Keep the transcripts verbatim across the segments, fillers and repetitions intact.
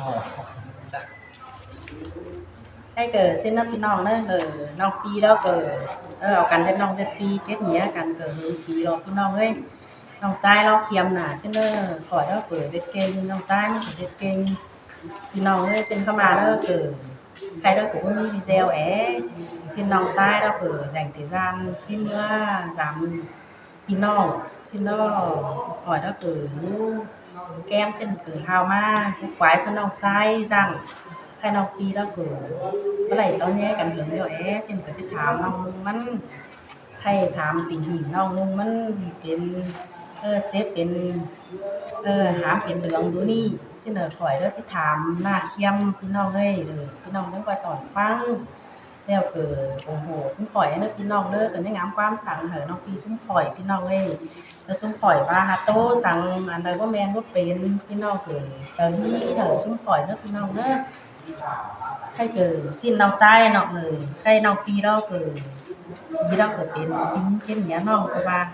Ơ, chả. Hay ꞌcọ ꞌsịn ꞌnớ ꞌpi ꞌnọng ꞌnớ, ơ, ꞌnọng ꞌpi ꞌlẹo ꞌcọ, ơ, au căn ꞌdệt ꞌnọng ꞌdệt ꞌpi, kết nghĩa căn ꞌcọ hưng ꞌpi ꞌlẹo ꞌpi ꞌnọng ới. ꞌNọng ꞌchái ꞌlẹo khiêm nả ꞌsịn ꞌnớ, khỏi ꞌlẹo ꞌcọ ꞌdệt kênh, ꞌnọng ꞌchái ꞌcọ ꞌdệt kênh. ꞌPi ꞌnọng ới, ꞌsịn ꞌkhắm ꞌmá ꞌnớ ꞌcọ, hay ꞌlẹo ꞌcọ ꞌmí video é, ꞌsịn ꞌnọng ꞌchái ꞌlẹo ꞌcọ dành thời gian ꞌchí ꞌmứa dăm ꞌpi ꞌnọng, ꞌsịn ꞌnớ, khỏi ꞌlẹo ꞌcọ ꞌmú kem ꞌsịn ꞌcọ hao ꞌmá, ꞌcọ quái ꞌsịn ꞌnọng ꞌchái dăng, hay ꞌnọng ꞌpi ꞌlẹo ꞌcọ, báu đảy ꞌto ꞌnhé căn hương ꞌlẹo é, ꞌsịn ꞌcọ ꞌchí tham ꞌnọng ꞌmắn, hay tham tình hình ꞌnọng ꞌmắn pên, ơ, chếp pên, ơ, hám pên lương dú ꞌnị, ꞌsịn ꞌnớ khỏi ꞌlẹo ꞌchí tham ꞌnạ khiêm ꞌpi ꞌnọng ới, ơ, ꞌpi ꞌnọng ꞌcọ ꞌcoi tỏn ꞌphắng. ꞌLẹo ꞌcọ ủng hộ ꞌsúm khỏi ꞌnớ ꞌpi ꞌnọng ꞌnớ, ꞌcọ ꞌnhắng ngắm ꞌquám săng hảư ꞌnọng ꞌpi ꞌsúm khỏi ꞌpi ꞌnọng ới. ꞌTớ ꞌsúm khỏi ꞌva hảư ꞌtố săng ăn đaư ꞌva ꞌmen ꞌva pên ꞌpi ꞌnọng ꞌcọ, sau ꞌnị hảư ꞌsúm khỏi ꞌnớ ꞌpi ꞌnọng ꞌnớ. Hay ꞌcọ ꞌsịn ꞌnọng ꞌchái ꞌnọng ới, hay ꞌnọng ꞌpi ꞌlẹo ꞌcọ, ꞌpi ꞌlẹo ꞌcọ pên ꞌpi kết nghĩa ꞌnọng ꞌcọ ꞌva.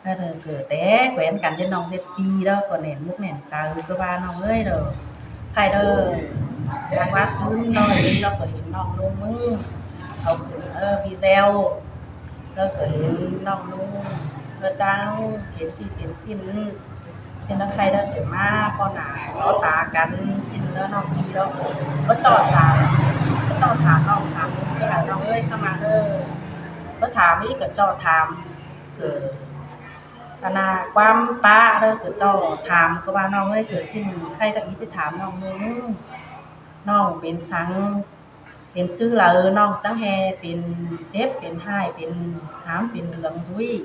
Ơ, ꞌcọ té quên căn ꞌdệt ꞌnọng ꞌdệt ꞌpi ꞌlẹo ꞌcọ nẻn mốc nẻn chaư ꞌcọ ꞌva ꞌnọng ới ꞌlẹo. Hay ꞌlẹo, đang ꞌva ꞌsướng ꞌnọng ꞌlẹo ꞌcọ hên ꞌnọng ꞌlung ꞌmứng, au, ơ, video, ꞌlẹo ꞌcọ hên ꞌnọng ꞌlung, ꞌlẹo chắng hên ꞌsịn hên ꞌsịn, ꞌsịn ꞌnớ hay ꞌlẹo ꞌcọ ꞌmá ꞌpo nả ꞌtó ta căn ꞌsịn ꞌnớ ꞌnọng ꞌpi ꞌlẹo. Báu ꞌchọ tham, báu ꞌchọ tham ꞌnọng tham ꞌmí hảư ꞌnọng ới, ꞌkhắm ꞌmá ꞌnớ. Báu tham ꞌmí ꞌcọ ꞌchọ tham ꞌcọ ꞌnạ ꞌquám ta ꞌlẹo ꞌcọ ꞌchọ tham ꞌcọ ꞌva ꞌnọng ới, ꞌcọ ꞌsịn hay ꞌcọ ꞌnị ꞌchí tham ꞌnọng ꞌmứng. ꞌNọng pên săng, pên ꞌsứ đaư ꞌnọng chắng ꞌhế pên chếp pên ꞌhại pên hám pên lương dú ꞌnị.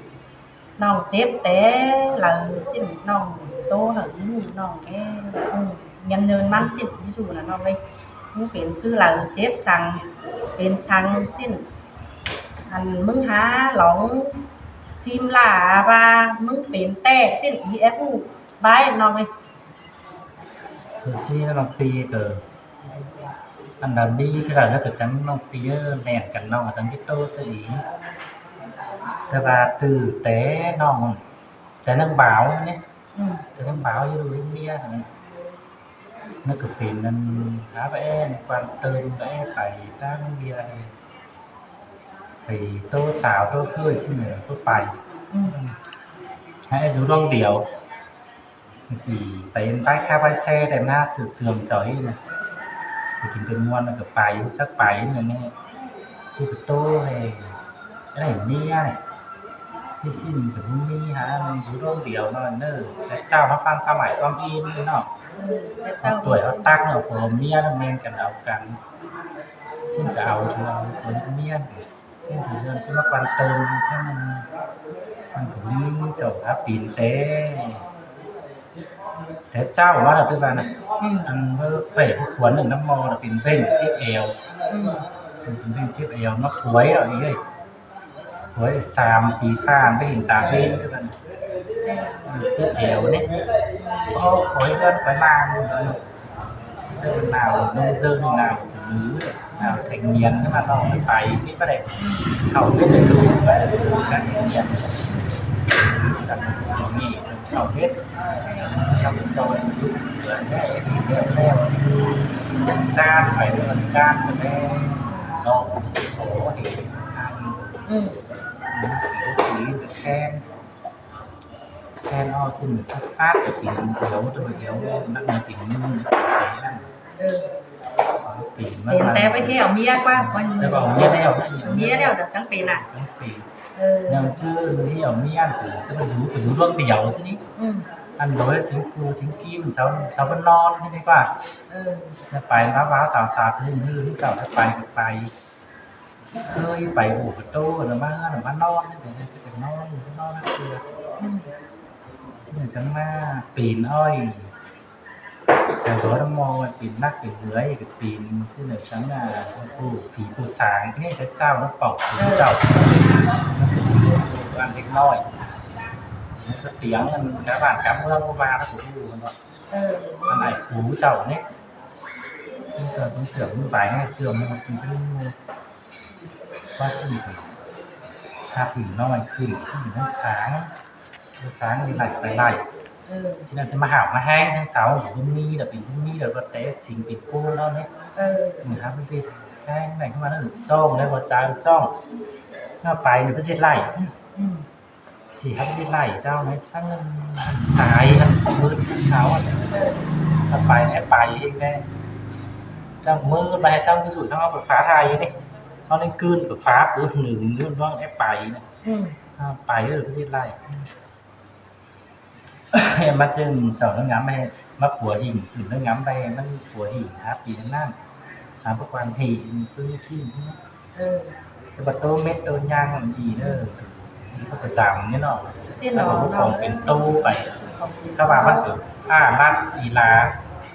ꞌNọng chếp té đaư ꞌsịn ꞌnọng ꞌtố hảư ꞌnị ꞌnọng é, ư, nguyên nhân ꞌmắn ꞌsịn, ví dụ ꞌnặn ꞌnọng ới, ꞌmứng pên ꞌsứ đaư chếp săng, pên săng ꞌsịn. Ăn ꞌmứng hák lỏng phim lả ꞌva ꞌmứng pên ꞌtẹ ꞌsịn, ꞌí é ꞌhụ bái ꞌnọng ới. Ơ, ꞌsướng ꞌnọng ꞌpi ꞌcọ, ăn đaư ꞌmí ꞌcọ đaư ꞌnớ ꞌcọ chắng ꞌnọng ꞌpi ꞌnớ, ꞌmen căn ꞌnọng chắng ꞌchí ꞌtố ꞌsớ ꞌnị. Té ꞌva ꞌtứ té ꞌnọng, té ꞌnăng báo ꞌnị. Ừ. Té ꞌnăng báo dú ꞌmía ꞌnị. ꞌNớ ꞌcọ pên ꞌnặn hák ꞌva é quan tâm ꞌva é pay ꞌtáng ꞌviạk, pay ꞌtố sao ꞌtố ꞌkhới ꞌsịn ꞌnớ ꞌcọ pay. Ừ. Hák é dú ꞌluống điêu. Chỉ pay bái khá bái ꞌsé tem ꞌná sự trường choi ꞌnị. Pay kin pay ꞌmuôn ꞌcọ pay, chắc pay ꞌnị ꞌnị. Chứ ꞌcọ ꞌtố ꞌhế, ꞌlẹo ꞌmía ꞌnị. ꞌTí ꞌsịn ꞌcọ ꞌmí hák dú ꞌluống điêu ꞌnặn ꞌnớ. Té ꞌchạu hák ꞌphắng ꞌkhắm ải ꞌquám ꞌim ꞌnị ꞌnớ. Ơ, té ꞌchạu. Hák tuổi hák tắc ꞌnớ, phủ ꞌmía ꞌnớ ꞌmen căn au căn. ꞌSịn ꞌcọ au ꞌchư au phủ ꞌmía ꞌnị. ꞌSịn phủ ꞌnặn ꞌchí ꞌmá quan tâm ꞌsướng ꞌnặn. ꞌMắn phủ ꞌmí chảu hák pên té té ꞌchạu ꞌmá ꞌnạ ꞌtứ ꞌva ꞌnặn. Ừ. Ăn ꞌmá pay phủ khuôn ꞌnưng ꞌnặn ꞌmo ꞌnạ pên ꞌvến chếp eo. Ừ. Pên ꞌvến chếp eo ꞌmá khuối ꞌnị ới. Khuối sam pi phan ꞌvến ta ꞌvến ꞌtứ ꞌva ꞌnặn. Chếp eo ꞌnị. Ơ, khuối ꞌhướn khuối ꞌláng ꞌnặn. Nau nông dân, nau phủ nữ, nau thanh niên, ꞌnị ꞌmá ꞌnọng pay ꞌmí ꞌva đảy. Khảu ꞌmí đảy ꞌlụk ꞌva đảy dú căn thanh niên. Sắm ꞌnị, khảu ꞌmí. Sắm ꞌchoi dú sửa ꞌnị, ꞌlẹo ꞌlẹo. Chát pay ꞌlẹo chát pay ꞌlẹo. Nó khổ thì ăn. Ừ. Cái gì được khen. Khen ó xin xuất phát cái tình yêu, tôi yêu, nặng là tình yêu, cái ăn. Ừ. Pên té ꞌva ꞌhế au ꞌmía ꞌquá, ꞌquá. Té ꞌva au ꞌmía ꞌlẹo, ꞌmía ꞌlẹo, chắng pên ꞌnạ. Chắng pên. Ừ. Nẳng ꞌchư ꞌhế au ꞌmía, ꞌcọ ꞌva dú, ꞌcọ dú ꞌluống điêu ꞌsịn ꞌnị. Ừ. Ăn đối sính cu sính kim, sau, sau báu ꞌnón ꞌsịn ꞌnị ꞌquá. Ừ. Té pay ꞌva ꞌva sau sau ꞌhứ ꞌhứ ꞌhứ sau té pay ꞌcọ pay. Ơi, pay ꞌhụ ꞌcọ ꞌtố, ꞌnặn ꞌmá, ꞌnặn ꞌmá ꞌnón, ꞌnặn ꞌnón, ꞌnặn ꞌnón, ꞌnặn ꞌnón. Xin chắng ꞌmá pên ơi. Cái gió nó mò pên nắc pên dưới, cái pên, xin là chắng là cô, phí cô sáng, thế cái chao nó pỏng, phí chao. Ăn thịt nổi. Nó rất tiếng, cá bản cá mưa, cô ba nó cũng ꞌhụ, nó. Ừ. Ăn này cú chao ꞌnị. Chúng ta cũng sửa như vậy, trường một, ꞌquá xin, hạt phí nổi, phí, phí nó sáng. Sáng đi lạch, phải lạch. Chứ ꞌnặn ꞌchí ꞌmá hảo ꞌmá ꞌhéng ꞌsướng sau, ꞌcọ ꞌpứng ꞌmí đa pên ꞌpứng ꞌmí đa ꞌva té sính pên ꞌcốn ꞌnặn ꞌnị. Hák ꞌmá ꞌdệt ꞌhéng ꞌnị ꞌcọ ꞌmá ꞌnặn ꞌchong ꞌlẹo ꞌva chaư ꞌchong. ꞌNặn pay ꞌnị ꞌva ꞌdệt lai. ꞌCọ hák ꞌva ꞌdệt lai ꞌchọ ꞌnị ꞌsướng sai ꞌnặn, ꞌmự ꞌsướng sau ꞌnặn. ꞌNặn pay ꞌnị pay ꞌnị. ꞌChọ ꞌmự ꞌva hảư ꞌsướng ví dụ ꞌsướng ꞌháu ꞌcọ phá thai ꞌnị. ꞌHáu ꞌnị ꞌcứn ꞌcọ phá ꞌsướng ꞌnưng ꞌnặn ꞌnị pay ꞌnị. ꞌNặn pay ꞌva ꞌdệt lai. ꞌMá ꞌchương chảu ꞌnớ ngắm ꞌva ꞌmá pua hỉng, ꞌchương ꞌnớ ngắm ꞌva ꞌmắn pua hỉng hák pi ꞌnặn. Hák ꞌpứng quan hệ ꞌpứng ꞌsịn ꞌnị. Té ꞌva ꞌtố mết ꞌtố ꞌnhắng ꞌnị ꞌnớ. ꞌSướng ꞌcọ dăm ꞌnị ꞌnọ. ꞌSướng ꞌcọ ꞌcọ pên ꞌtố pay. ꞌCọ ꞌva ꞌmắn ꞌcọ ꞌphạ lắt ꞌi ꞌla,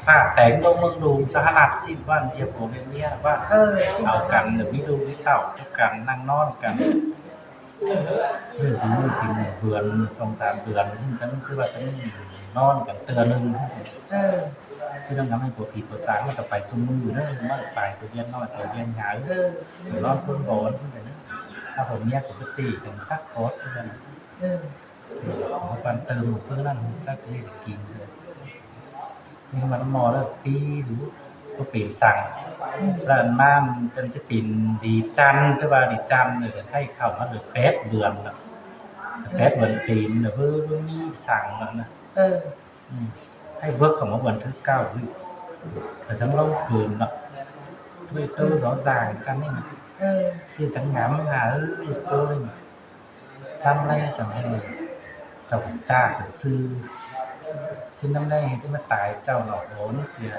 ꞌphạ téng ꞌlống ꞌmướng ꞌlum, ꞌsướng ꞌhặc lắt ꞌsịn ꞌquán ꞌviạk pua ꞌviạk ꞌmía ꞌva. Au căn ꞌnị ꞌmí ꞌlụk ꞌmí tảu, au căn ꞌnăng ꞌnón căn. ꞌChớ dú pên bươn, song sam bươn, ꞌchí chắng ꞌcứ ꞌva chắng ꞌnón căn ꞌtưa ꞌnưng. ꞌChớ ꞌnặn ngắm hảư pua phi pua sang ꞌmá ꞌcọ pay ꞌchu ꞌmự ꞌnớ, ꞌmá pay pua ꞌviạk ꞌnọi, pua ꞌviạk nhái. ꞌNón ꞌcốn bón ꞌnớ. ꞌHáu pua ꞌmía ꞌcọ báu ꞌtị căn sắc cốt ꞌnớ. ꞌHáu quan tâm ꞌpứng ꞌnặn, chắc ꞌdệt kin. ꞌMắn ꞌmo ꞌlẹo ꞌpi dú ꞌcọ pên săng. ꞌLẹo ꞌmắn ꞌchí pên đi chăn, ꞌchớ ꞌva đi chăn ꞌnị hảư khảu ꞌmá ꞌlẹo pét bươn ꞌnọ. Pét bươn tên ꞌnọ, báu, báu ꞌmí săng ꞌnọ ꞌnớ. Hảư bớc khảu ꞌmá bươn thứ cáu ꞌnị. ꞌCọ chắng ꞌlống cưn ꞌnọ. ꞌTố rõ ràng chăn ꞌnị ꞌnọ. ꞌChí chắng ngắm hảư ꞌcốn ꞌnị ꞌnọ. ꞌNắm ꞌlé săng hảư chảu ꞌcọ chả ꞌcọ ꞌsư. ꞌChớ ꞌnắm ꞌlé hảư ꞌchí ꞌmá tai chảu ꞌnọ ôn sia.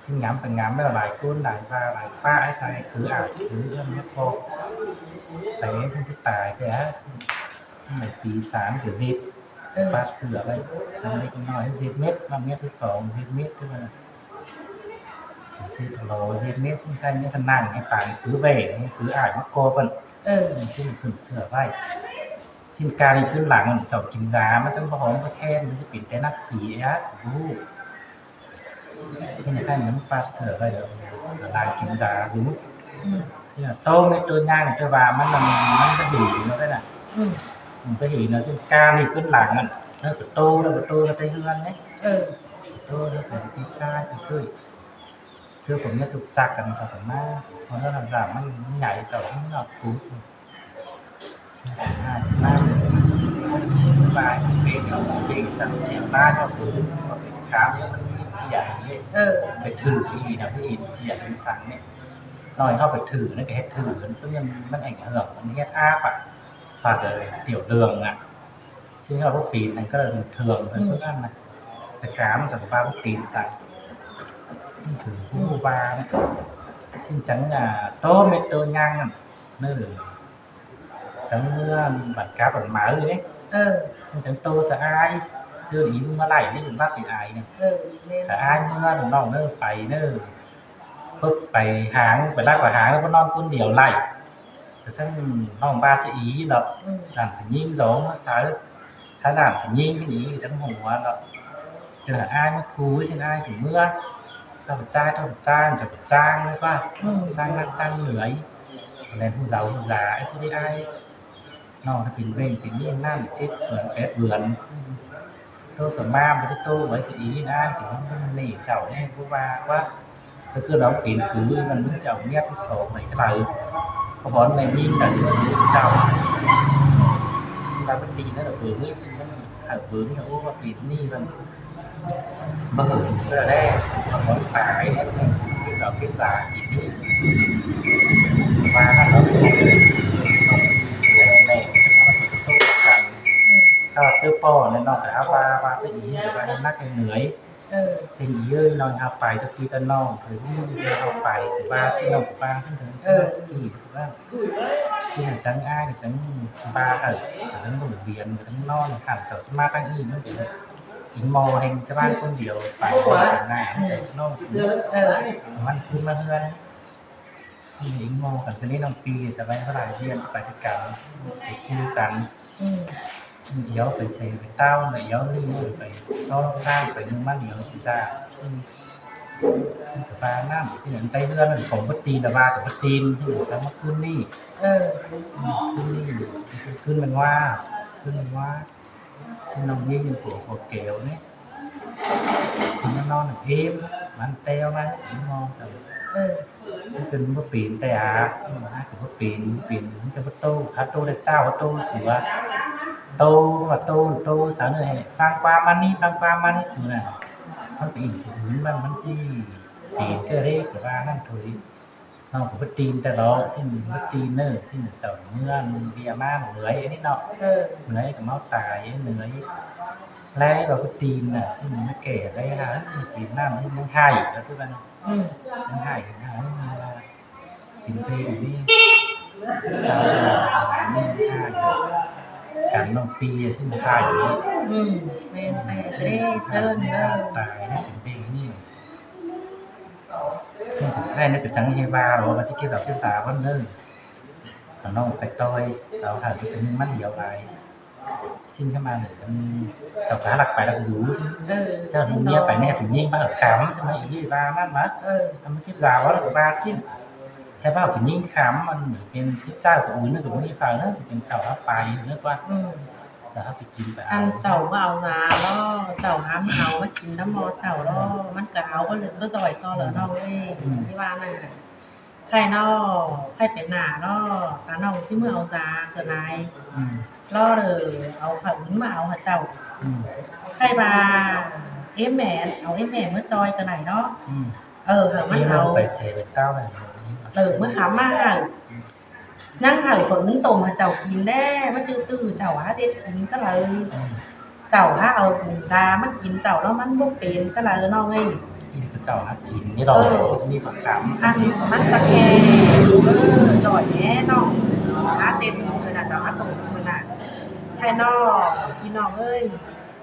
ꞌChí ngắm pay ngắm ꞌlẹo lai ꞌcốn lai ꞌva lai ꞌpá ái chai khứ ải khứ ꞌlẹo ꞌmá ꞌcọ. Pay ꞌchí tai té hák. ꞌMắn phi sam ꞌcọ ꞌdệt. ꞌPá sửa ꞌvạy. ꞌNặn ꞌlé ꞌcọ ꞌnọi ꞌdệt mết, ꞌnặn mết thứ song ꞌdệt mết thứ ꞌva ꞌnặn. ꞌDệt lỏ ꞌdệt mết ꞌsướng ꞌkhạy ꞌnị ꞌcọ ꞌnăng hảư pang khứ ꞌvạy, khứ ải ꞌmá ꞌcọ bươn. ꞌChí ꞌcứn sửa ꞌvạy. ꞌChí ꞌcạ ꞌnị ꞌcứn lăng chảu kin da, ꞌmắn chắng báu hóm báu khen, ꞌmắn ꞌchí pên té ꞌnặp phi ꞌnị. ꞌNị ꞌkhạy ꞌmắn ꞌpá sửa ꞌvạy, lai kin da dú. ꞌTố mết ꞌtố ꞌnhắng ꞌtớ ꞌva ꞌmắn, ꞌmắn báu hỉ ꞌnớ ꞌnị. Báu hỉ ꞌnớ ꞌsướng ꞌcạ ꞌnị ꞌcứn lăng ꞌnặn. ꞌNớ ꞌcọ ꞌtố, ꞌnớ ꞌcọ ꞌtố ꞌnớ té ꞌhướn ꞌnị. ꞌTố ꞌnớ ꞌcọ ꞌpi ꞌchái ꞌpi ꞌcới. ꞌChớ ꞌcọ ꞌmía ꞌchục chắc căn sau căn ꞌmá. ꞌCọ ꞌnớ ꞌnặn dả ꞌmắn nháư chảu ꞌnặn ꞌnọ cút. ꞌMá ꞌmắn ꞌva pên ꞌnọ, pên săng chẻo ꞌmá ꞌnọ, pên săng ꞌcọ pên khám ꞌnớ ꞌmắn ꞌmí ꞌchịa ꞌnị. Pay thử ꞌnị ꞌnọ, pay hên ꞌchịa pên săng ꞌnị. ꞌNọi ꞌháu pay thử ꞌnị, ꞌcọ hét thử ꞌnị, ꞌpứng ꞌnặn ꞌmắn ảnh hưởng ꞌmắn huyết áp à, hoặc là tiểu đường à. ꞌChí ꞌháu báu pên ꞌnặn ꞌcọ là bình thường thôi, ꞌpứng ꞌnặn ꞌnạ. Pay khám săng ꞌcọ ꞌva báu pên săng. Thử ꞌhụ ꞌva ꞌnị. ꞌChí chắng à, ꞌtố mết ꞌtố ꞌnhắng ꞌnặn. ꞌNớ chắng ꞌmứa bản cáp bản máư ꞌnị. ꞌChí chắng ꞌtố sa ải. ꞌChớ đi ꞌmứa đảy ꞌnị, bản bắt đi ải ꞌnị. Sa ải ꞌmứa bản ꞌnọng ꞌnớ pay ꞌnớ. Báu pay háng, pay lắc pay háng, báu ꞌnón ꞌcốn điêu đảy. ꞌCọ ꞌsướng ꞌnọng ꞌva ꞌsứ ꞌí ꞌnọ. Dản phải ꞌnhính dô ꞌmá sáư. Hák dản phải ꞌnhính ꞌnị chắng hua ꞌnọ. ꞌChớ hảư ải ꞌmá cu ꞌsịn ải ꞌcọ ꞌmứa. ꞌTo pay ꞌchái, ꞌto pay ꞌchái, chảu pay ꞌcháng ꞌnớ ꞌva. ꞌCháng ꞌnặn ꞌcháng ꞌnưới. ꞌCọ ꞌlen ꞌhụ dau ꞌhụ da, ꞌsứ đi ải. ꞌNọ ꞌnị pên ꞌvện pên ꞌnị ꞌnặn chết bươn, pét bươn. ꞌTố sa ꞌmá, báu ꞌchí ꞌtố ꞌvạy ꞌsứ ꞌí ꞌnặn, pên ꞌnị chảu ꞌnị, báu ꞌva ꞌquá. ꞌCọ ꞌcứ ꞌnọng pên cứ ꞌmắn ꞌmí chảu ꞌmía thứ song ꞌnị ꞌcọ đảy. ꞌCọ bón ꞌnị ꞌnị ꞌnặn ꞌchí ꞌva ꞌsứ chảu. ꞌVa báu đi ꞌnớ là bươn ꞌnị ꞌsịn ꞌnặn, hảư bươn ꞌnị ꞌhụ ꞌva pên ꞌnị ꞌnặn. Báu hủ ꞌtưa ꞌlẹ, ꞌcọ bón pay ꞌnị, ꞌcọ kết dao kết da kin ꞌnị. ꞌVa ꞌnặn ꞌnọ, ꞌcọ ꞌchớ ꞌpo ꞌnị ꞌnọng ꞌcọ hák ꞌva, ꞌva ꞌsứ ꞌí, ꞌcọ ꞌva hên nắc hên ꞌnưới. Hên ꞌí ơi, ꞌnọng hảư pay ꞌtớ ꞌpi ꞌtớ ꞌnọng, ꞌcọ ꞌmí ꞌdệt hảư pay, ꞌcọ ꞌva ꞌsứ ꞌnọng ꞌcọ ꞌva ꞌsứ ꞌnọng, ꞌcọ ꞌva ꞌsứ ꞌnọng. ꞌChí ꞌnặn chắng ải, chắng ꞌva hảư, chắng đủ điện, chắng ꞌnón, hẳn chảu ꞌchí ꞌmá ꞌtáng ꞌnị ꞌnặn ꞌcọ. Ính ꞌmo ꞌhêng ꞌchí ꞌmá ꞌcốn điêu, pay ꞌcốn điêu nả, ꞌnọng ꞌcọ ꞌmắn ꞌcứn ꞌmá ꞌhướn. Ính ꞌmo căn ꞌcọ ꞌnị ꞌnọng ꞌpi, ꞌchí ꞌvạy ꞌhụ lai điện, ꞌchí pay ꞌtứ căn, pay ꞌchu căn. Ính ꞌva pay say pay ꞌtao, ꞌva ꞌnị pay so ꞌtáng, pay ꞌnưng ꞌmắn ꞌva pay da. ꞌCọ ꞌva ꞌnặn, ꞌchí ꞌnặn ꞌtếng ꞌhướn, ꞌcọ báu tin, ꞌva ꞌcọ báu tin, ꞌchí ꞌnặn ꞌmá ꞌcứn ꞌnị. ꞌCứn ꞌnị, ꞌcứn ꞌmắn ꞌva, ꞌcứn ꞌmắn ꞌva. Chứ ꞌnọng ꞌnhính ꞌnhính phủ phủ kéo ꞌnị. Nó ꞌnón ꞌnị ꞌếm, ꞌmắn ꞌtẹo ꞌmắn ꞌếm ꞌmo chảu. Nó ꞌcọ báu pên ꞌtẹ a, ꞌmắn ꞌcọ báu pên, pên ꞌmắn ꞌcọ báu ꞌtố, hák ꞌtố đảy ꞌchạu, hák ꞌtố sửa. ꞌTố, ꞌva ꞌtố, ꞌtố sáư ꞌnị ꞌhế, ꞌphắng ꞌquám ꞌmắn ꞌnị, ꞌphắng ꞌquám ꞌmắn ꞌnị sửa ꞌnị. ꞌMắn ꞌcọ ỉn phủ ứn ꞌmắn, ꞌmắn ꞌchí pên ꞌcọ đảy, ꞌcọ ꞌva ꞌnặn thôi. ꞌNọng ꞌcọ báu tin ꞌtẹ lo, ꞌsịn báu tin ꞌnớ, ꞌsịn chảu ꞌmứa ꞌviạk ꞌmá ꞌmưa ꞌnị ꞌnọ. ꞋMưa ꞌcọ ꞌmá tai ꞌnớ. ꞌLẹo ꞌva báu tin ꞌnạ, ꞌsịn ꞌmá kẻ đảy hả, tin ꞌnặn ꞌnhính ꞌnhắng hảy, ꞌlẹo ꞌcọ ꞌva ꞌnhắng hảy, ꞌnhắng hảy, ꞌnhắng hảy. Tin ꞌpéng ꞌnị, ꞌnhắng hảy, cắn ꞌnọng pi ꞌsịn ꞌnhắng hảy. ꞌMen, ꞌmen, ꞌmen, ꞌmen, ꞌmen, tai ꞌnị, tin ꞌpéng ꞌnị. ꞌNhắng ꞌcọ sai ꞌnớ, ꞌcọ chắng ꞌhế ꞌva lo, ꞌva ꞌchí kếp lỏ kếp sa ꞌvắn ꞌnớ. Hảư ꞌnọng pay ꞌtoi, ꞌlẹo hảư ꞌcọ ꞌnhính ꞌmắn điêu lai. ꞌSịn ꞌkhắm ꞌva ꞌnị, chảu cá ꞌlặc pay ꞌlặc dú ꞌsịn. Chảu ꞌnị ꞌmía pay ꞌnị ꞌhế phủ ꞌnhính báu hảư khắm, ꞌsịn ꞌmá ꞌnị ꞌva ꞌnặn ꞌmá. ꞌMắn kếp dao ꞌva ꞌva ꞌsịn. ꞌHế báu hảư phủ ꞌnhính khắm, ꞌmắn pên kếp ꞌchạư phủ ứn ꞌnớ, ꞌcọ ꞌmí phaư ꞌnớ, pên chảu hák pay ꞌnớ ꞌquá. Chảu hák pay kin pay ăn. Ăn chảu ꞌmá au da lo, chảu hák ꞌmá au ꞌmá kin ꞌnặn ꞌmo chảu lo, ꞌmắn ꞌcọ au báu ꞌlứt báu ꞌdọi ꞌto lỏ ꞌnọng ơi. ꞌNhính ꞌva ꞌnặn. Khay ꞌnọ, khay pên nả lo, ta ꞌnọng ꞌchí ꞌmá au da ꞌcọ lai. Lo đảy au phaư ứn ꞌmá au hảư chảu. Khay ꞌva ꞌếm ꞌme, au ꞌếm ꞌme ꞌmá ꞌchoi ꞌcọ lai lo. Hảư ꞌmắn au pay ꞌsớ pay ꞌtạu ꞌnị, ꞌmá khắm ꞌmá hảư. ꞌNhắng hảư phaư ứn tôm hảư chảu kin ꞌlé, ꞌmá ꞌchư ꞌtứ chảu hák ꞌdệt kin ꞌcọ lai. Chảu hák au da ꞌmá kin chảu lo ꞌmắn báu pên ꞌcọ lai ꞌnọng ơi. Kin ꞌcọ chảu hák kin ꞌnị lo, ꞌmí phaư khắm. Ăn ꞌmắn chắng ꞌhế, ꞌdọn ꞌhế ꞌnọng. Hák ꞌdệt kin ꞌnớ chảu hák tôm kin ꞌnớ. Khay ꞌnọ, ꞌpi ꞌnọng ơi,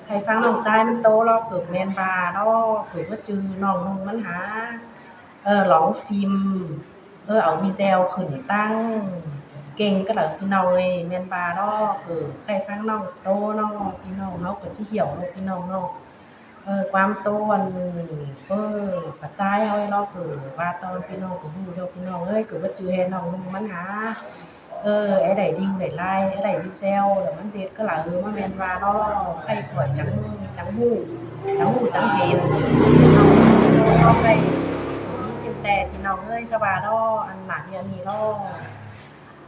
khay ꞌphắng ꞌnọng ꞌchái ꞌmắn ꞌtố lo, ꞌcọ ꞌmen ꞌva lo, ꞌcọ báu ꞌchư ꞌnọng ꞌnung ꞌmắn hả. Ơ, lóng phim, ơ, au video khửn ꞌtáng kênh ꞌcọ lai ꞌpi ꞌnọng ơi, ꞌmen ꞌva lo, ꞌcọ khay ꞌphắng ꞌnọng ꞌtố ꞌnọ, ꞌpi ꞌnọng ꞌnọ ꞌcọ ꞌchí hiểu ꞌnọ, ꞌpi ꞌnọng ꞌnọ. Ơ, ꞌquám ꞌtố ăn, ơ, pă ꞌchái ꞌháu lo, ꞌcọ ꞌva ꞌtọn ꞌpi ꞌnọng ꞌcọ ꞌhụ ꞌlẹo ꞌpi ꞌnọng ơi, ꞌcọ báu ꞌchư ꞌhế ꞌnọng ꞌnung ꞌmắn hả. Ơ, é đảy đing đảy like, é đảy video, ꞌlẹo ꞌmắn ꞌdệt ꞌcọ lai, ơ, ꞌmá ꞌmen ꞌva lo, khay khỏi chắng, chắng ꞌhụ, chắng ꞌhụ, chắng hên. Lo khay, ꞌmí ꞌsịn ꞌtẹ ꞌpi ꞌnọng ơi, ꞌcọ ꞌva lo, ăn nả ꞌviạk ꞌnị lo.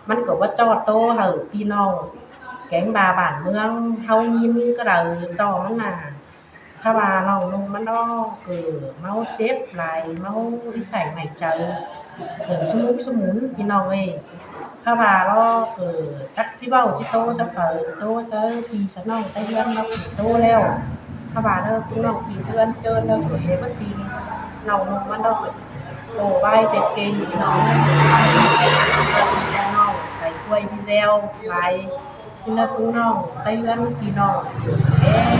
ꞌMắn ꞌcọ báu ꞌchọ ꞌtố hảư ꞌpi ꞌnọng kéng ꞌva bản ꞌmướng ꞌháu ꞌnghín ꞌcọ lai, ꞌchọ ꞌmắn nả. ꞌCọ ꞌva ꞌnọng ꞌnung ꞌmắn lo, ꞌcọ ꞌmáu chếp lai, ꞌmáu ꞌsảy mảy chaư, ꞌcọ ꞌsúm ꞌmún ꞌsúm ꞌmún ꞌpi ꞌnọng ơi. ꞌCọ ꞌva lo, ꞌcọ chắc ꞌchí ꞌvạu ꞌchí ꞌtố sáư phaư, ꞌtố sáư ꞌpi sáư ꞌnọng ꞌtếng ꞌhướn ꞌnọng ꞌcọ ꞌtố ꞌlẹo. ꞌCọ ꞌva lo ꞌpi ꞌnọng ꞌpi ꞌhướn ꞌchớ ꞌnớ ꞌcọ ꞌhế báu tin, ꞌnọng ꞌnung ꞌmắn lo, ꞌcọ ꞌcọ ꞌvạy ꞌdệt kênh ꞌnọng ꞌnọng, khay quay video lai. ꞌSịn ꞌnớ ꞌpi ꞌnọng ꞌtếng ꞌhướn ꞌpi ꞌnọng, ê,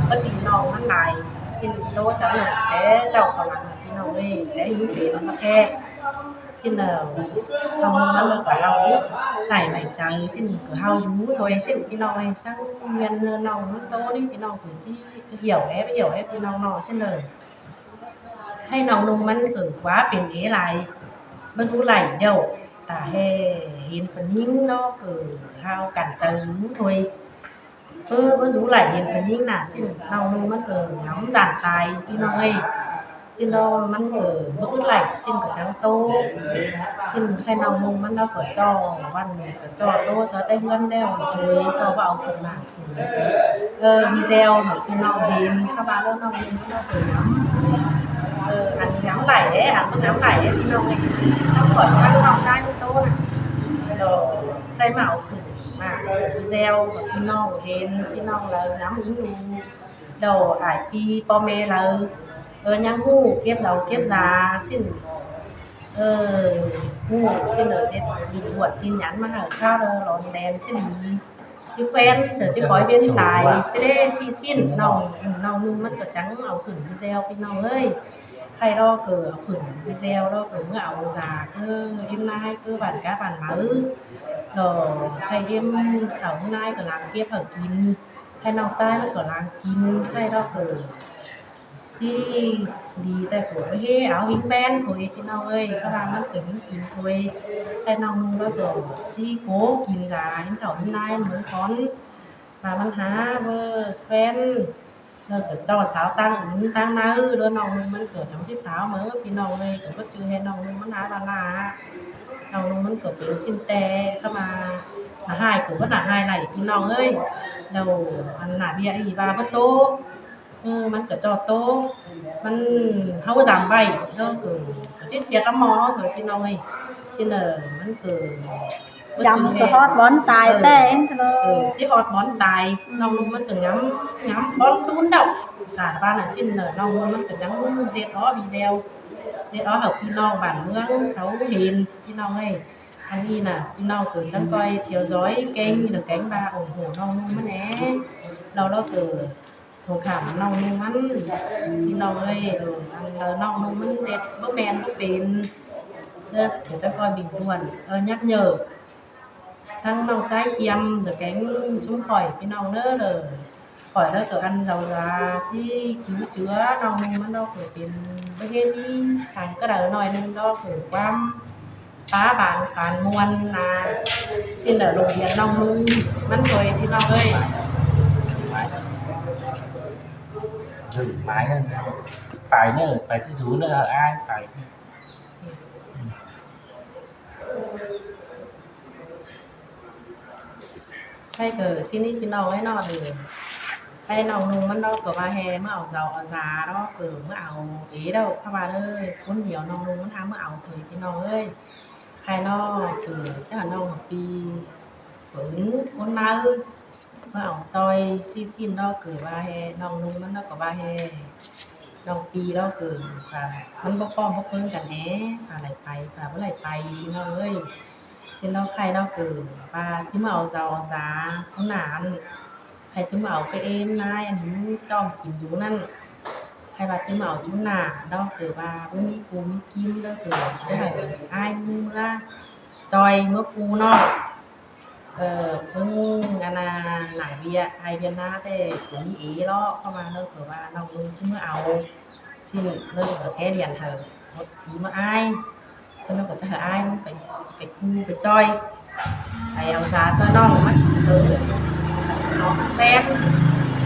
báu tin ꞌnọng ꞌmắn lai. ꞌSịn ꞌtố sáư ꞌnọng té chảu khảu lăng ꞌpi ꞌnọng ơi, té hính pên ꞌmá khe. ꞌSịn ꞌnớ, ꞌháu ꞌmắn ꞌcọ ꞌháu ꞌsảy mảy chaư, ꞌsịn ꞌcọ ꞌháu dú thôi, ꞌsịn ꞌpi ꞌnọng ơi, ꞌsướng ꞌmen ꞌnọng ꞌmắn ꞌtố ꞌnị ꞌpi ꞌnọng ꞌcọ ꞌchí hiểu é, báu hiểu é ꞌpi ꞌnọng ꞌnọ, ꞌsịn ꞌnớ. Khay ꞌnọng ꞌnung ꞌmắn ꞌcọ ꞌquá pên é lai, báu dú đảy ꞌlẹo, ta ꞌhế hên phủ ꞌnhính lo ꞌcọ ꞌháu cản chaư dú thôi. Báu, báu dú đảy hên phủ ꞌnhính nả, ꞌsịn ꞌnọng ꞌnung ꞌmắn ꞌcọ ngắm dản tai ꞌpi ꞌnọng ơi. ꞌSịn lo ꞌmắn ꞌcọ báu ứt đảy, ꞌsịn ꞌcọ chắng ꞌtố. ꞌSịn khay ꞌnọng ꞌnung ꞌmắn lo ꞌcọ ꞌchọ, ꞌvặn ꞌcọ ꞌchọ ꞌtố sáư ꞌtếng ꞌhướn ꞌlẹo thôi, ꞌchọ báu au khửn nả. Ơ, video hảư ꞌpi ꞌnọng hên, ꞌcọ ꞌva ꞌnọng ꞌnung ꞌmắn ꞌcọ ngắm. Ơ, ăn ngắm đảy é, ăn báu ngắm đảy é ꞌpi ꞌnọng ơi. Chắng khỏi ꞌphắng ꞌnọng ꞌchái ꞌtố nả. Lo, khay ꞌmá au khửn nả, video hảư ꞌpi ꞌnọng hên, ꞌpi ꞌnọng đaư ngắm ính đu. Lo, ải ꞌpi ꞌpo ꞌme đaư, ơ, ꞌnhắng ꞌhụ kếp đau kếp da ꞌsịn. Ơ, ꞌhụ ꞌsịn ꞌnớ, ꞌdệt bình luận tin nhắn ꞌmá hảư ꞌkhọ đaư, lon đen ꞌchí đi. ꞌChí khen, ꞌcọ ꞌchí khói ꞌviến tai, ꞌsịn ꞌlế ꞌsịn ꞌsịn, ꞌnọng, ꞌnọng ꞌnung ꞌmắn ꞌcọ chắng au khửn video ꞌpi ꞌnọng ơi. Khay lo ꞌcọ au khửn video lo ꞌcọ ꞌmứa au da ꞌcọ ꞌếm ꞌnái ꞌcọ bản cá bản máư. Lo khay ꞌếm thảu ꞌnái ꞌcọ lăng kếp hảư kin. Khay ꞌnọng ꞌchái ꞌcọ lăng kin, khay lo ꞌcọ ꞌchí đi ꞌtẹ ꞌcọ báu ꞌhế au hính ꞌmen thôi ꞌpi ꞌnọng ơi, ꞌcọ lăng ꞌmắn ꞌcọ hính kin thôi. Khay ꞌnọng ꞌnung lo ꞌcọ ꞌchí ꞌcọ kin da hính thảu hính ꞌnái ꞌmướng khón. ꞌVa ꞌmắn hák ꞌpưa ꞌphén, ꞌlẹo ꞌcọ ꞌchọ sáo ꞌtáng ứn ꞌtáng ꞌnáư, ꞌlẹo ꞌnọng ꞌnung ꞌmắn ꞌcọ chắng ꞌchí sáo ꞌmá, ꞌpi ꞌnọng ꞌnị ꞌcọ ꞌchí ꞌchư ꞌhê ꞌnọng ꞌnung ꞌmắn hák ꞌva ꞌnạ. ꞌNọng ꞌnung ꞌmắn ꞌcọ pên ꞌsịn ꞌtẹ, ꞌkhắm ꞌva ꞌnạ ꞌhại ꞌcọ ꞌva ꞌnạ ꞌhại đảy, ꞌpi ꞌnọng ꞌới. ꞌLẹo ꞌnạ ꞌviạk ꞌnị ꞌva báu ꞌtố, ꞌmắn ꞌcọ ꞌchọ ꞌtố, ꞌmắn ꞌháu dăm ꞌvạy, ꞌlẹo ꞌcọ ꞌchí sia tắm ꞌmó ꞌcọ, ꞌpi ꞌnọng ꞌnị. ꞌSịn ꞌnớ ꞌmắn ꞌcọ dăm ꞌcọ ꞌhọt bón tai ꞌtẹ, ꞌchí ꞌhọt bón tai. ꞌNọng ꞌnung ꞌmắn ꞌcọ ngắm, ngắm bón tún đaư. ꞌTạ ꞌva ꞌnạ ꞌsịn ꞌnớ ꞌnọng ꞌnung ꞌmắn ꞌcọ chắng ꞌdệt ók video, ꞌdệt ók hảư ꞌpi ꞌnọng bản ꞌmướng sáu hên, ꞌpi ꞌnọng ꞌnị. Ăn ꞌnị ꞌnạ ꞌpi ꞌnọng ꞌcọ chắng ꞌcoi theo dõi kênh, ꞌlẹo kéng ꞌva ủng hộ ꞌnọng ꞌnung ꞌmắn ꞌnớ. ꞌLẹo ꞌlẹo ꞌcọ thông cảm ꞌnọng ꞌnung ꞌmắn, ꞌpi ꞌnọng ꞌnớ. ꞌLẹo ăn ꞌnọng ꞌnung ꞌmắn ꞌdệt báu ꞌmen báu pên, ꞌlẹo ꞌcọ chắng ꞌcoi bình luận, nhắc nhở. ꞌSướng ꞌnọng ꞌchái khiêm ꞌlẹo kéng ꞌsúm khỏi, ꞌpi ꞌnọng ꞌnớ. ꞌLẹo khỏi ꞌlẹo ꞌcọ ăn dau da ꞌchí kính chứa ꞌnọng ꞌnung ꞌmắn, ꞌlẹo ꞌcọ pên báu ꞌhế ꞌmí săng cá đaư ꞌnọi ꞌnưng, ꞌlẹo ꞌcọ ꞌquám ꞌpá bản phản muôn ꞌnạ. ꞌSịn ꞌnớ lông điên ꞌnọng ꞌnung ꞌmắn thôi, ꞌpi ꞌnọng ꞌnớ. Dừng máy ꞌnớ. Pay ꞌnớ, pay ꞌchí dú ꞌnớ, hảư ải pay ꞌnớ. ꞌKhạy ꞌcọ ꞌsịn ꞌnị, ꞌpi ꞌnọng ꞌnớ. ꞌLẹo ꞌnọng ꞌnung ꞌmắn ꞌlẹo ꞌcọ ꞌva ꞌhê ꞌmá au dau au da, ꞌlẹo ꞌcọ ꞌmá au ế ꞌlẹo, ꞌkhắm ꞌva ꞌlẹo ꞌcốn điêu ꞌnọng ꞌnung ꞌmắn hák ꞌmá au thôi, ꞌpi ꞌnọng ꞌnớ. ꞌKhạy ꞌnọng ꞌcọ chắng ꞌnọng ꞌpi ꞌcốn ꞌnưng ꞌcốn ꞌnặn ꞌmá au ꞌchoi ꞌsịn ꞌsịn, ꞌlẹo ꞌcọ ꞌva ꞌhê ꞌnọng ꞌnung ꞌmắn, ꞌlẹo ꞌcọ ꞌva ꞌhê ꞌnọng ꞌpi ꞌlẹo ꞌcọ ꞌva ꞌmắn báu ꞌpọm báu ꞌpơng căn ꞌnớ, ꞌva đảy pay, ꞌva báu đảy pay, ꞌpi ꞌnọng ꞌnớ. ꞌSịn ꞌlẹo ꞌkhạy ꞌnọng ꞌcọ ꞌva ꞌchí ꞌmá au dau au da ꞌcốn ꞌnặn, ꞌkhạy ꞌchí ꞌmá au ꞌcọ ên ꞌnái ăn ꞌchí ꞌchom kin dú ꞌnặn. ꞌKhạy ꞌva ꞌchí ꞌmá au ꞌchu ꞌnặn, ꞌlẹo ꞌcọ ꞌva báu ꞌmí cu ꞌmí kin, ꞌlẹo ꞌcọ ꞌchí hảư ải ꞌmá ꞌchoi ꞌmá cu ꞌnớ. Ờ, ꞌpứng ăn ꞌnạ ꞌviạk ải ꞌviạk ꞌnặn ꞌtẹ ꞌcọ ꞌmí ế ꞌlẹo, ꞌkhắm ꞌva ꞌlẹo ꞌcọ ꞌva ꞌnọng ꞌnung ꞌchí ꞌmá au. ꞌSịn ꞌlẹo ꞌcọ ꞌkhe điên hảư ꞌmá ải. ꞌSịn ꞌlẹo ꞌcọ ꞌchí hảư ải ꞌmá pay, pay cu pay ꞌchoi, pay au da ꞌchoi ꞌnọng ꞌmá kin. Au ꞌmá ꞌpéng,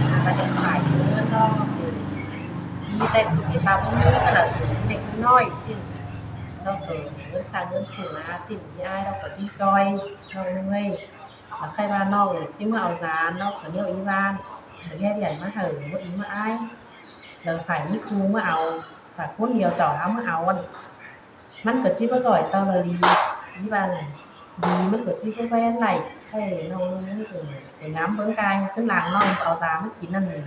ꞌva đảy pay ꞌnớ ꞌnọng. ꞌMí ꞌtẹ ꞌcọ pay ꞌva ꞌmí cá đaư ꞌnị ꞌnọi ꞌsịn. ꞌLẹo ꞌcọ ꞌngớn săng ꞌngớn sung ꞌnạ ꞌsịn, ꞌmí ải ꞌlẹo ꞌcọ ꞌchí ꞌchoi ꞌnọng ꞌnung ꞌnớ. ꞌLẹo ꞌkhạy ꞌva ꞌnọng ꞌchí ꞌmá au da, ꞌnọng ꞌcọ ꞌnéo ꞌí ꞌva ꞌhế điên ꞌmá hảư ꞌmá ꞌí ꞌmá ải. ꞌLẹo phải ꞌmí cu ꞌmá au, phải ꞌcốn điêu chảu hák ꞌmá au ꞌnặn. ꞌMắn ꞌcọ ꞌchí báu ꞌloi ꞌtạu ꞌva đi, đi ꞌva ꞌnặn đi, ꞌmắn ꞌcọ ꞌchí báu ꞌvén đảy. ꞌKhạy ꞌnọng ꞌnung ꞌcọ ngắm bớng cai, ꞌtứng lăng ꞌnọng au da ꞌmá kin ꞌnặn.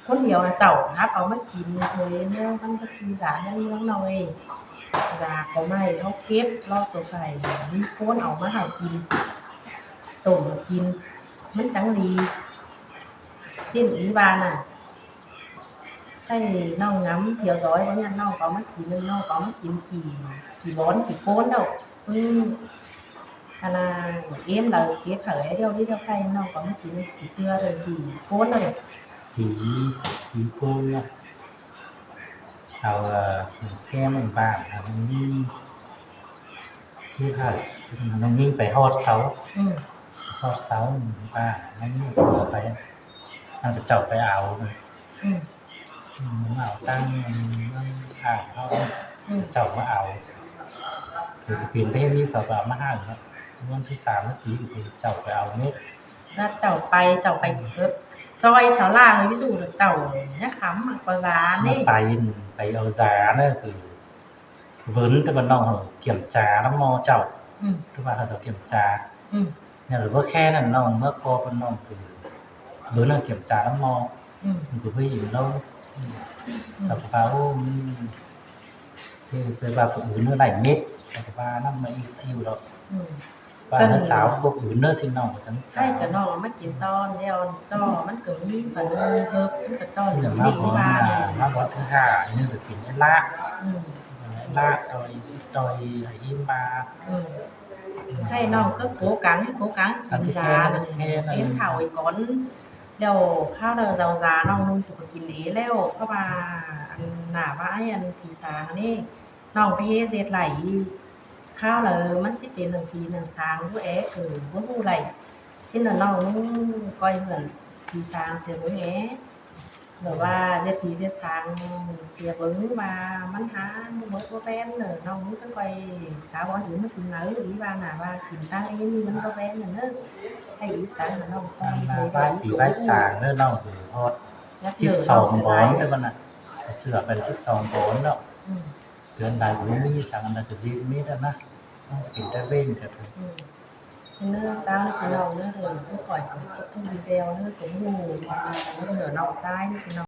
ꞌCốn điêu chảu hák au ꞌmá kin thôi ꞌnớ, ꞌmắn ꞌcọ ꞌchí da ꞌnặn ꞌnọng ꞌnớ. Da ꞌcọ ꞌmá ꞌhế ꞌkếp, ꞌlẹo ꞌcọ phải ꞌmí ꞌcốn au ꞌmá hảư kin, tổn hảư kin, ꞌmắn chắng đi. ꞌSịn ꞌí ꞌva ꞌnặn. ꞌKhạy ꞌnọng ngắm theo dõi báu ꞌnặn, ꞌnọng ꞌcọ ꞌmá kin, ꞌnọng ꞌcọ ꞌmá kin kỉ, kỉ bón kỉ ꞌcốn ꞌlẹo. ꞌPứng ăn ꞌnạ ꞌếm đaư ꞌkếp hảư ải ꞌlẹo đi ꞌlẹo, ꞌkhạy ꞌnọng ꞌcọ ꞌmá kin kỉ ꞌtưa đaư kỉ ꞌcốn ꞌlẹo. Sí, sí ꞌcốn ꞌnớ. Au, ờ, kem bản, au, ꞌkếp hảư, ꞌnọng ꞌnhính pay ꞌhọt sáu. Ừ. ꞌHọt sáu, bản, ꞌnọng ꞌnhính pay, ꞌnặn ꞌcọ chảu pay au. Ừ. ꞌMắn au ꞌtáng, ꞌmắn hảư ꞌnọng, ừ, chảu ꞌmá au. Thì ꞌcọ pên ꞌpé ꞌmí ꞌcọ ꞌva ꞌmá hảư ꞌnọng. ꞌMắn thứ sáu ꞌmá sí ꞌcọ pên chảu pay au mết. ꞌVa chảu pay, chảu pay, ơ, ꞌchoi sáu ꞌlạ, ví dụ là chảu ꞌnhá khắm ꞌmá ꞌcọ da ꞌnị. ꞌMá pay, pay au da ꞌnớ ꞌcọ ꞌvớn, ꞌtẹ ꞌva ꞌnọng hảư kiểm tra ꞌnặn ꞌmo chảu. Ừ. ꞌTẹ ꞌva hảư chảu kiểm tra. Ừ. ꞌNéo lỏ báu ꞌkhe ꞌnặn ꞌnọng ꞌmá ꞌcọ ꞌva ꞌnọng ꞌcọ ꞌvớn hảư kiểm tra ꞌnặn ꞌmo. Ừ. ꞌCọ báu ꞌhịn ꞌlẹo. Ừ. Sau ꞌcọ ꞌva, ô, ꞌmắn ꞌtẹ ꞌva ꞌcọ ứn ꞌnớ đảy mết, sau ꞌcọ ꞌva ꞌnặn ꞌmá ꞌí ꞌchí ꞌlẹo. Ừ. ꞌVa ꞌnớ sau ꞌcọ ứn ꞌnớ ꞌsịn ꞌnọng ꞌcọ chắng sau. ꞌKhạy ꞌcọ ꞌnọng ꞌmá kin ꞌtọn ꞌlẹo ꞌchọ ꞌmắn ꞌcọ ꞌmí phản ứng hớp ꞌcọ ꞌchọ. ꞌSịn ꞌnớ ꞌmá bón, ꞌva ꞌmá bón thứ hai ꞌnớ ꞌcọ pên ꞌlạ. Ừ. ꞌLạ ꞌtoi, ꞌtoi ải ím ꞌva. Ừ. ꞌKhạy ꞌnọng ꞌcọ cố gắng, cố gắng kin da, ꞌkhéng thảu ꞌcốn. ꞌLẹo ꞌkháo đaư dau da ꞌnọng ꞌnung ꞌchí ꞌcọ kin ế ꞌlẹo, ꞌkhắm ꞌva ăn ꞌnạ ꞌva ải ăn phi sang ꞌnị. ꞌNọng pay ꞌhế ꞌdệt đảy, ꞌkháo đaư ꞌmắn ꞌchí pên nẳng phi nẳng sang ꞌlẹo ꞌcọ báu ꞌhụ đảy. ꞌSịn ꞌnớ ꞌnọng ꞌnung ꞌcoi hươn Phi sang sia bớng é. Lỏ ꞌva ꞌdệt phi ꞌdệt sang sia bớng ꞌva ꞌmắn hả ꞌmớ bớng ꞌmen nả ꞌnọng ꞌmớ ꞌchớ ꞌcoi sa bón ứn ꞌmớ kin nả ứn ꞌva nả ꞌva kin ꞌtáng ứn ꞌmắn bớng ꞌmen nả ꞌnớ. Hảư ứn sang nả ꞌnọng ꞌcoi ăn ꞌva phi bái sang ꞌnớ ꞌnọng ꞌcọ ꞌhọt síp song bón ꞌnớ ꞌva nả. Sửa pên síp song bón ꞌnớ. Cơn lai ꞌcọ ꞌmí sang ăn ꞌnớ ꞌcọ ꞌdệt ꞌmí ꞌnớ nả. ꞌNọng kin ꞌtẹ ꞌvến ꞌcọ ꞌnớ. ꞌNớ ꞌcháo ꞌnớ ꞌpi ꞌnọng ꞌnớ ꞌchớ ꞌcoi ꞌcọ ꞌchọ thông video ꞌnớ ꞌcọ ꞌmú ꞌnọng ꞌchái ꞌnớ ꞌpi ꞌnọng.